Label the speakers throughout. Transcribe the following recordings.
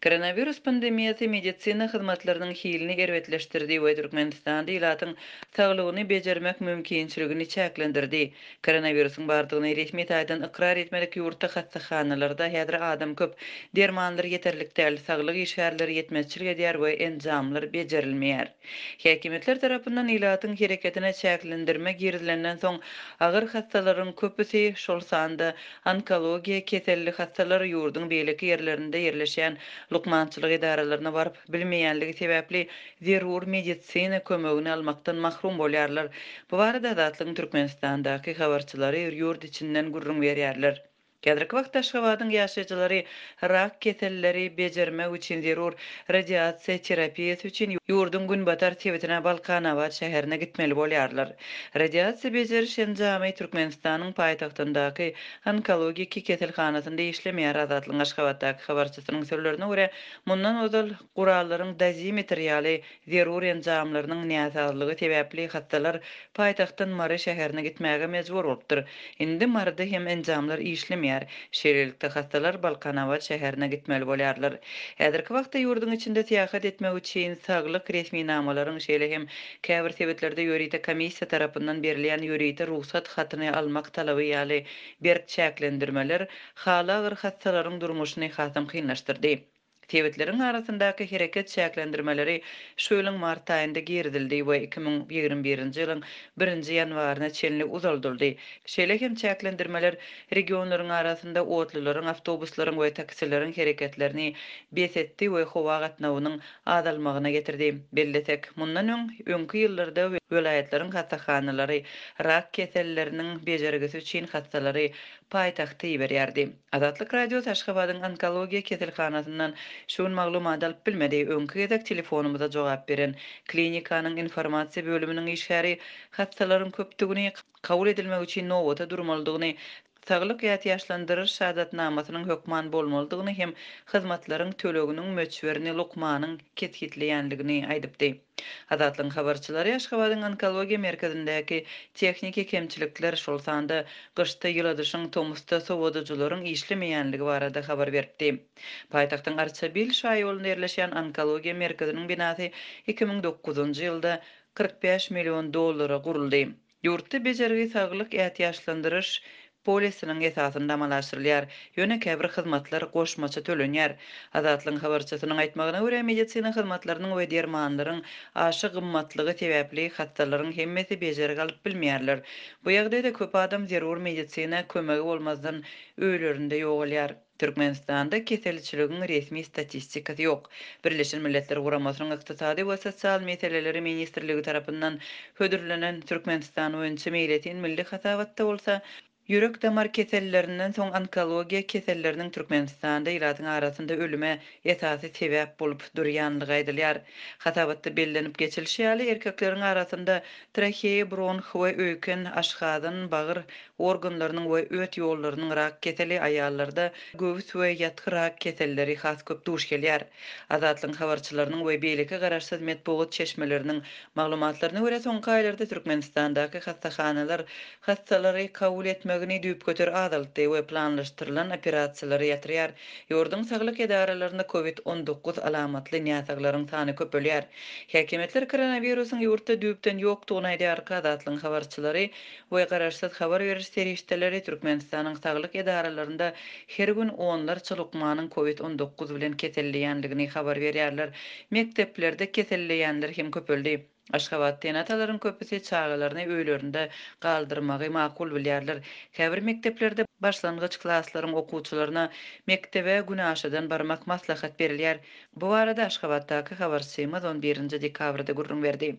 Speaker 1: Koronawirus pandemiýasy medisina hyzmatlarynyň hilini erbetleşdirdi we Türkmenistanda ilatyň saglygyny bejermek mümkinçiligini çäklendirdi. Koronawirusyň bardygyny resmi taýdan ykrar etmedik ýurtda hassahanalarda häzir adam köp, dermanlar ýeterlik däl, saglyk işgärleri ýetmezçilik edýär we enjamlar bejerilmeýär. Häkimiýetler tarapyndan ilatyň hereketine çäklendirme girizilenden soň, agyr hassalaryň köpüsi, şol sanda onkologiýa keselli hassalar ýurduň beýleki ýerlerinde ýerleşýän lukmançylyk edaralaryna baryp bilmeýänligi sebäpli zerur medisina kömegini almakdan mahrum bolýarlar. Bu barada Azatlygyň Türkmenistandaky habarçylary ýurt içinden gürrüň berýärler. Häzirki wagtda Aşgabadyň ýaşaýjylary rak keselleri bejermek üçin zerur radiasiýa terapiýasy üçin ýurduň günbatar sebitine Balkanabat şäherine gitmeli bolýarlar. Radiasiýa bejeriş enjamy Türkmenistanyň paýtagtyndaky onkologiki keselhanasynda işlemeýär Azatlygyň Aşgabatdaky habarçysynyň sözlerine görä, mundan ozal Gurallaryň dozimetr ýaly zerur enjamlarynyň näsazlygy sebäpli hassalar paýtagtdan Mary şäherine gitmäge mejbur bolupdyr. Indi Maryda hem enjamlar işlemeýär. Şeýlelikde, hassalar Balkanabat şäherine gitmeli bolýarlar. Häzirki wagtda ýurduň içinde syýahat etmek üçin saglyk resminamalaryň, şeýle hem käbir sebitlerde ýörite komissiýa tarapyndan berilýän ýörite rugsat hatyny almak talaby ýaly berk çäklendirmeler haly agyr hassalaryň durmuşyny hasam kynlaşdyrdy. Sebitleriň arasyndaky hereket çäklendirmeleri şu ýylyň mart aýynda girizildi we 2021-nji ýylyň birinji ýanwaryna çenli uzaldyldy. Şeýle hem çäklendirmeler regionlaryň arasynda otlularyň, awtobuslaryň we taksileriň hereketlerini bes etdi we howa gatnawynyň azalmagyna getirdi. Bellesek, mundan öň, öňki ýyllarda welaýatlaryň hassahanalary rak keselleriniň bejergisi üçin hassalary paýtagta iberýärdi. Azatlyk Radiosy Aşgabadyň Onkologiýa keselhanasyndan şu gün maglumat alyp bilmedi. Öňki gezek telefonymyza jogap beren klinikanyň informasiýa bölüminiň işgäri hassalaryň köpdügini, kabul edilmek üçin nobata durmalydygyny, saglyk ätiýaçlandyryş şahadatnamasynyň hökman bolmalydygyny hem hyzmatlaryň töleginiň möçberini lukmanyň kesgitleýändigini aýdypdy. Azatlygyň habarçylary Aşgabadyň Onkologiýa merkezindäki tehniki kemçilikler, şol sanda gyşda ýyladyşyň, tomusda sowadyjylaryň işlemeýänligi barada habar beripdi. Paýtagtyň Arçabil şaýolunda ýerleşýän Onkologiýa merkeziniň binasy 2009-njy ýylda 45 million dollara guruldy. Ýurtda bejergi saglyk ätiýaçlandyryş polisiniň esasynda amala aşyrylýar, ýöne käbir hyzmatlar goşmaça tölenýär. Azatlygyň habarçysynyň aýtmagyna görä, medisina hyzmatlarynyň we dermanlaryň aşa gymmatlygy sebäpli hassalaryň hemmesi bejergi alyp bilmeýärler. Bu ýagdaýda köp adam zerur medisina kömegi bolmazdan öýlerinde ýogalýar. Türkmenistanda keselçiligiň resmi statistikasy ýok. Birleşen Milletler Guramasynyň Ykdysady we sosial meseleleri ministrligi tarapyndan hödürlenen Türkmenistan boýunça meýletin milli hasabatda bolsa, ýürek-damar kesellerinden soň onkologiýa keselleriniň Türkmenistanda ilatyň arasynda ölüme esasy sebäp bolup durýanlygy aýdylýar. Hasabatda bellenip geçilişi ýaly, erkekleriň arasynda traheýa, bronh we öýken, aşgazan, bagyr Organlarynyň we öt ýollarynyň rak keseli aýallarda göwüs we ýatgy rak keselleri has köp duş gelýär. Azatlygyň habarçylarynyň we beýleki garaşsyz metbugat çeşmeleriniň maglumatlaryna görä, soňky aýlarda Türkmenistandaky hassahanalar hassalary kabul etmegini düýpgöter azaltdy we planlaşdyrylan operasiýalary ýatyrýar. Ýurduň saglyk edaralarynda covid 19 alamatly näsaglaryň sany köpelýär. Häkimiýetler koronawirusyň ýurtda düýpden ýokdugyny aýdýarka, Azatlygyň habarçylary we garaşsyz habar beriş serişdeleri Türkmenistanyň saglyk edaralarynda her gün onlarça lukmanyň covid 19 bilen keselleýändigini habar berýärler. Mekdeplerde keselleýänler hem köpeldi. Aşgabatda ene-atalaryň köpüsi çagalaryny öýlerinde galdyrmagy makul bilýärler. Käbir mekdeplerde başlangyç klaslaryň okuwçylaryna mekdebe günaşadan barmak maslahat berilýär. Bu barada Aşgabatdaky habarçymyz on birinji dekabrda gürrüň berdi.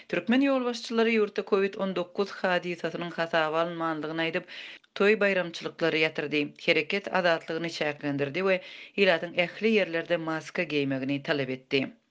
Speaker 1: Türkmen ýolbaşçylary ýurtda covid 19 hadysasynyň hasaba alynmandygyny aýdyp, toý-baýramçylyklary ýatyrdy, hereket azatlygyny çäklendirdi we ilatyň ähli ýerlerde maska geýmegini talap etdi.